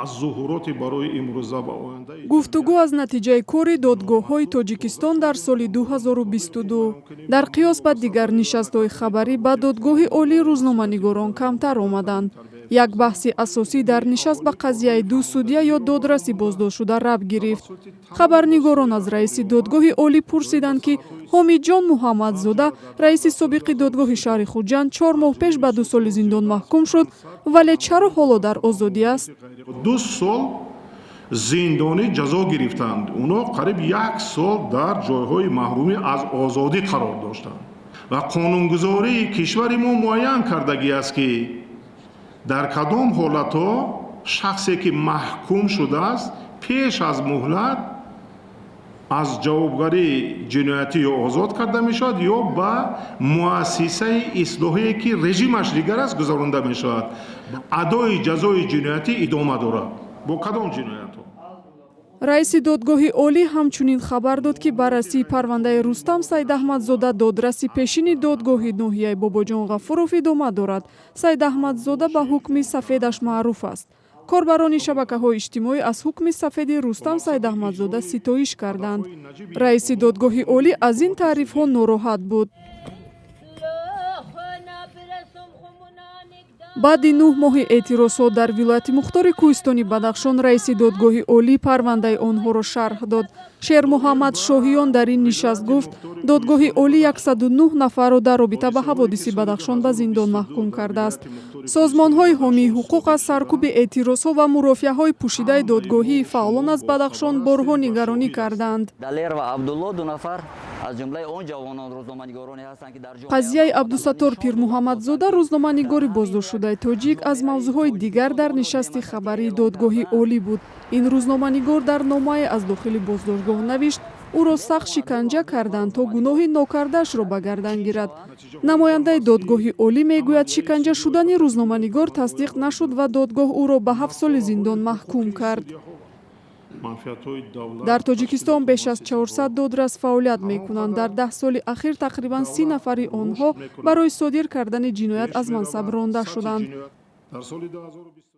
Аз зуҳуроти барои имрӯза ва ояндаи Гуфтугӯ аз натиҷаи кори додгоҳҳои Тоҷикистон дар соли 2022. Дар қиёс ба дигар нишастҳои хабарӣ, ба Додгоҳи Олӣ рӯзноманигорон камтар омаданд. Як баҳси асосӣ дар нишаст ба қазияи ду судя ё додраси боздоштшуда рабт гирифт. Хабарнигорон аз раиси Додгоҳи Олӣ пурсиданд, ки Ҳомидҷон Муҳаммадзода, раиси собиқи додгоҳи шаҳри Хуҷанд, 4 моҳ пеш ба 2 соли зиндон маҳкум шуд, вале чаро ҳоло дар озодӣ аст? 2 сол зиндонӣ ҷазо гирифтанд. Онҳо қариб як сол дар ҷойҳои маҳрумӣ аз озодӣ қарор доштанд ва қонунгузории кишвари мо муайян кардагӣ аст, ки дар кадом ҳолатҳо шахсе, ки маҳкум шудааст, пеш аз муҳлат аз ҷавобгарии ҷиноятӣ ё озод карда мешавад, ё ба муассисаи ислоҳие, ки режимаш дигар аст, гузаронда мешавад, адои ҷазои ҷиноятӣ идома дорад. Бо кадом ҷиноятҳо? Раиси Додгоҳи Олӣ ҳамчунин хабар дод, ки баррасии парвандаи Рустам Саидаҳмадзода, додраси пешини додгоҳи ноҳияи Бобоҷон Ғафуров, идома дорад. Саидаҳмадзода ба ҳукми сафедаш маъруф аст. Корбарони шабакаҳои иҷтимоӣ аз ҳукми сафеди Рустам Саидаҳмадзода ситоиш карданд. Раиси Додгоҳи Олӣ аз ин таърифҳо нороҳат буд. Баъди 9 моҳи эътирозҳо дар Вилояти Мухтори Кӯҳистони Бадахшон, раиси Додгоҳи Олӣ парвандаи онҳоро шарҳ дод. Шермуҳаммад Шоҳиён дар ин нишаст гуфт, Додгоҳи Олӣ 109 нафарро дар робита ба ҳаводиси Бадахшон ба зиндон маҳкум кардааст. Созмонҳои ҳомии ҳуқуқ аз саркӯби эътирозҳо ва мурофиаҳои пӯшидаи додгоҳии фаъолон аз Бадахшон борҳо нигаронӣ кардаанд. Далер ва Абдулло ду нафар аз ҷумлаи он ҷавонон рӯзноманигороне ҳастанд, ки дар ҷомеа Қазияи Абдусаттор Пирмуҳаммадзода, рӯзноманигори боздоштшудаи тоҷик, аз мавзӯъҳои дигар дар нишасти хабарии Додгоҳи Олӣ буд. Ин рӯзноманигор дар номае аз дохили боздоштгоҳ навишт, ӯро сахт шиканҷа карданд, то гуноҳи нокардаашро ба гардан гирад. Намояндаи Додгоҳи Олӣ мегӯяд, шиканҷа шудани рӯзноманигор тасдиқ нашуд ва додгоҳ ӯро ба 7 соли зиндон маҳкум кард. Манфиатҳои давлат. Дар Тоҷикистон беш аз 400 додрас фаъолият мекунанд. Дар 10 соли ахир тақрибан 30 нафари онҳо барои содир кардани ҷиноят аз мансаб ронда шуданд. Дар соли 2020.